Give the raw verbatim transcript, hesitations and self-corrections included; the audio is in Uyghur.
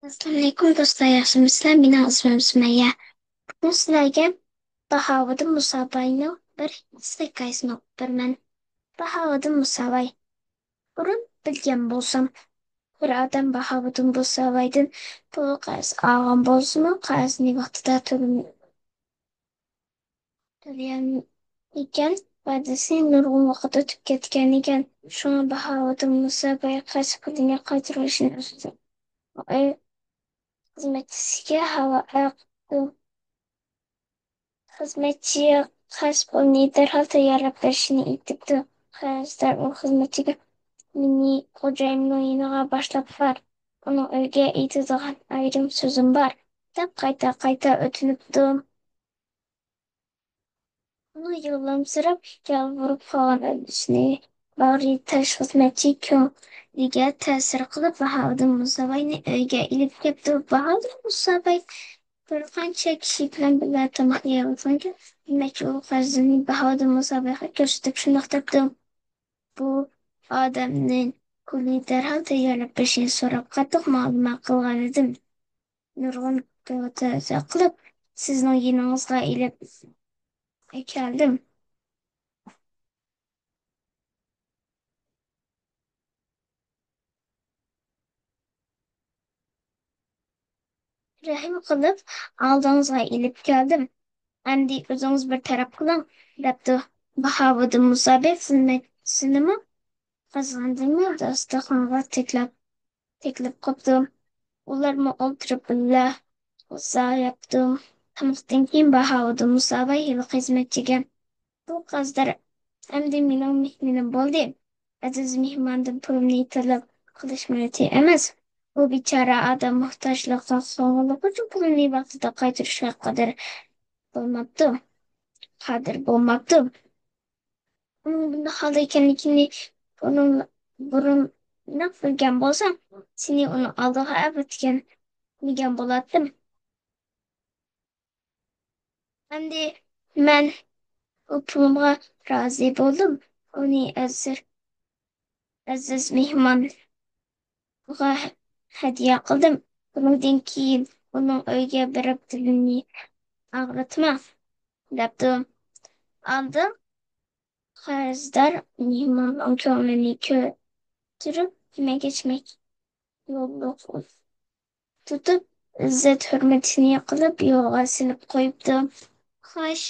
ئەسسالامۇئەلەيكۇم دوستلار، ياخشىمۇسىلەر؟ مېنىڭ ئىسمىم سۈمەييە. بۈگۈن سىلەرگە باھاۋۇدۇن مۇساباينىڭ بىر قىسسە ھېكايىسىنى ئوقۇپ بېرىمەن. باھاۋۇدۇن مۇساباي. بۇرۇن بىلگەن بولسام، بىر ئادەم باھاۋۇدۇن مۇسابايدىن پۇل قەرز ئالغان بولسىمۇ، قەرزىنى ۋاقتىدا تۆلىمەي تۆلىيەلمىگەن، ۋەدىسى نۇرغۇن ۋاقىت ئۆتۈپ كەتكەنىكەن. شۇڭا باھاۋۇدۇن مۇساباي قەرز پۇلىنى قايتۇرۇشنى ئۈستىدە خىزمەتچىسىگە ھاۋا قىپتۇ. خىزمەتچى قەرز پۇلىنى دەرھال تەييارلاپ بېرىشنى ئېيتىپتۇ. قەرزدار ئۇ خىزمەتچىگە، مېنى خوجايىننىڭ يېنىغا باشلاپ بار، ئۇنىڭ ئۆيىگە ئېيتىدىغان ئايرىم سۆزۈم بار، دەپ قايتا-قايتا ئۆتۈنۈپتۇ. ئۇنىڭ ياللامسىراپ، يالۋۇرۇپ قالغان ئۈندىشىنى باغرى تاش خىزمەتچى كۆڭلىگە تەسىر قىلىپ، باھاۋۇدۇن مۇساباينى ئۆيگە ئېلىپ كەپتۇ. باھاۋۇدۇن مۇساباي بىر قانچە كىشى بىلەن بىللە تاماق يەۋاتقانىكەن، خىزمەتچى ئۇ قەرزىنى باھاۋۇدۇن مۇسابايغا كۆرسىتىپ شۇنداق دەپتۇ: بۇ ئادەمنىڭ پۇلى دەرھال تەييارلاپ بېرىشىنى سوراپ قاتتىق مۇئامىلە قىلغانىدىم. نۇرغۇن توۋا-تەزە قىلىپ، سىزنىڭ يېنىڭىزغا ئېلىپ كەلدىم. رەھىم قىلىپ، ئالدىڭىزغا ئېلىپ كەلدىم. ئەمدى ئۆزىڭىز بىر تەرەپ قىلىڭ، دەپتۇ. باھاۋۇدۇن مۇساباي خىزمەتچىسىنىمۇ قىزغىندىنمۇ داستىخانغا تەكلەپ، تەكلىپ قىپتۇ. ئۇلارمۇ ئولتۇرۇپ بىللە غىزا يەپتۇ. تاماقتىن كېيىن باھاۋۇدۇن مۇساباي ھېلىقى خىزمەتچىگە، بۇ قەرزدار ئەمدى مېنىڭ مېھمىنىم بولدى. ئەزىز مېھماندىن پۇلۇمنى تەلەپ قىلىش مۇددىتى ئەمەس. بۇ بىچارە ئادەم موھتاجلىقتىن قالغانلىقى ئۈچۈن پۇلۇمنى ۋاقتىدا قايتۇرۇشقا قادىر بولماپتۇ. قادىر بولماپتۇ. ئۇنىڭ بۇنداق ھالدا ئىكەنلىكىنى بۇرۇن، بۇرۇنراق بىلگەن بولسام، سېنى ئۇنىڭ ئالدىغا ئەۋەتكەن، دېگەن بولاتتىم. ئەمدى مەن بۇ پۇلۇمغا رازى بولدۇم. ئۇنى ئەزىز، ئەزىز مېھمانغا ھەدىيە قىلدىم. بۇنىڭدىن كېيىن ئۇنىڭ ئۆيىگە بېرىپ دىلىنى ئاغرىتما، دەپتۇ. ئالدىن قەرزدار مېھماننىڭ كۆڭلىنى كۆتۈرۈپ، يېمەك-ئىچمەك، يوللۇق تۇتۇپ، ئىززەت-ھۆرمىتىنى قىلىپ، يولغا سېلىپ قويۇپتۇ. خوش،